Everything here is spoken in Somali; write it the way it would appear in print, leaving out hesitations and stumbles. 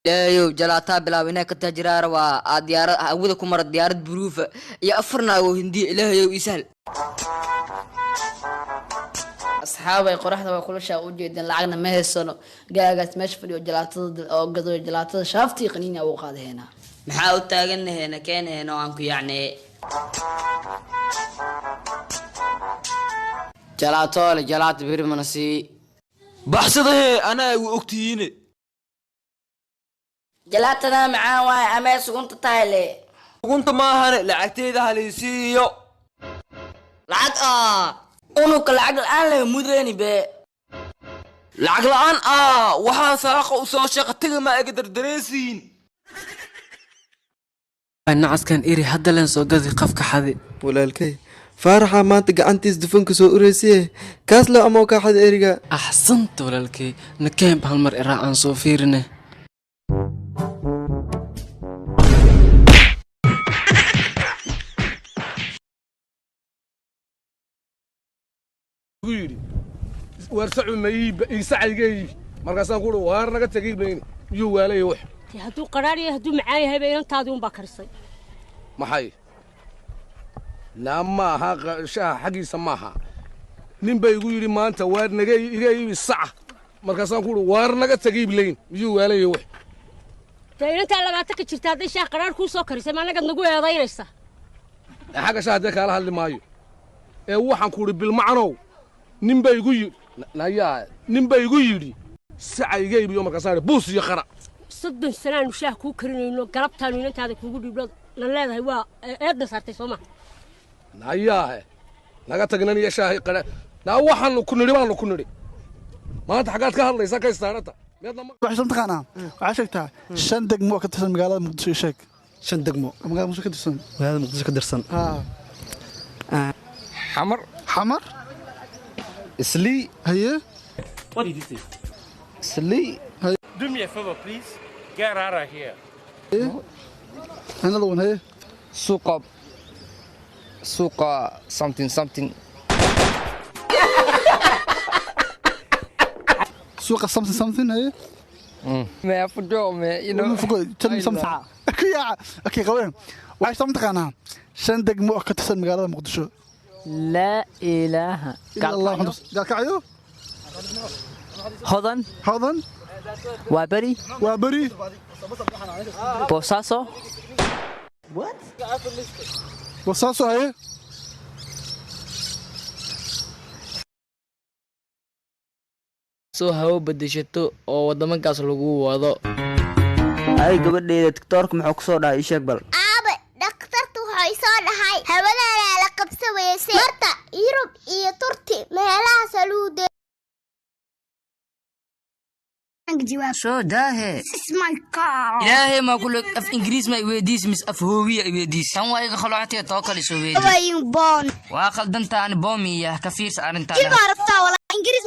Ilaahayow, jalaataa bilaab inaa ka taajiraa rabaa. Aa diyaarad hawada ku mara, diyaarad buruufa iyo afar naago Hindiya. Ilaahayow, ii sahal. Asxaabay, qoraxda waa kulashaa u jeedeen, lacagna ma haysano. Gaagaas meesha fadhiyo jalaatada oo gado, jalaatada shaaftii qaniina uu qaadaheena. Maxaa u taagannaheena? Keenaheena oo aan ku yacnee. Jalaatoole, jalaata beri mana sii. Baxsadahee, anaa igu ogtihiine. Jalaatada macaan waaye amee sugunta tahay le? Ugunta maahane, lacagteeda halaysiiyo. Lacag ah. Unuka lacag la-aan leh mudeni be. Lacag la-aan ah, waxaan saaqa u soo shaqa tega ma iga dardareysiin. Nacaskan iri hadda leen soo gadi qafka xadi. Walaalkay Faaraxa maanta gacantiis dufanka soo ureysiye, kaas le amoo kaa xada eriga. Axsanta walaalkay, nakeenba hal mar iraa aan soo fiirine. Gu yidhi waarsacu ma iisacayga iibi? Markaasaan ku uhi, waar naga tegay mayne, miyuu waalaya wax? Hadduu qaraar yahay, hadduu macaan yahayba, inantaadii unbaa karisay. Maxay naa maaha, shaha xaggiisa maaha. Nin baa igu yidhi maanta, waar naga iga iibi saca. Markaasaan ku uhi, waar naga tegay layn, miyuu waalaya wax? Dee inantaa 20-ka jirta hadday shaah qaraar kuu soo karisay, ma annagaad nagu eedaynaysa? Xagga shaha dee kaala hadli maayo ee waxaan ku idhi, bilmacanow, nin baa igu yidhi nayaa, nin baa igu yidhi saca iga iibiyo. Markaasaan idhi buus iyo qara. 30 sanaanu shaah kuu karinayno, galabtaanu inantaada kuugu dhiibno la leedahay, waa eedna saartay, soo ma? Nayaahe, naga tagnan iyo shaahi qara naa. Waxaanu ku nidhi baanu ku nidhi maanta, xaggaad ka hadlaysaa ka istaarata miyaadna Waxay taqaanaa, waxaa sheegtaa shan degmo oo ka tirsan magaalada Muqdisho, ii sheeg. Shan degmo oo magaalada Muqdisho ka tirsan. Magaalada Muqdisho ka tirsan? Haa. Xamar. Xamar. Islii. Haye. Islii. Do me a favor, please. Get out of here. Another one, haye. Suuqa, suuqa something something. Suuqa something something, haye. Man, I forgot, man, you know. Forgot. Tell me something. Ku yaaca. Okay, qaween, waxay taqaanaa shan degmo oo ka tirsan magaalada Muqdisho. Laa ilaaha. Ila Allah. Gaalkacyo. Hodan. Hodan. Waa Beri. Waa Beri. Boosaaso. Boosaaso, haye. Soo hawo bedeshato oo wadamankaas lagu wado. Ay gabadheeda, tiktoorka muxuu kusoo dhahay? Ii sheeg bal. Aabe, dhakhtartu wuxuu soo dhahay hawadaana la qabsa weysay, marta Yurub iyo Turki meelahaas lagu. Soo daahe. Ilaahay maa kule, af Ingiriis ma iweydiis mis af hoowiya iweydiis? Tan waa iga khaloocatee, too kale soo weydiis. Waa qaldantaani, boomiya ka fiirsa arrintaan. Ingiriis.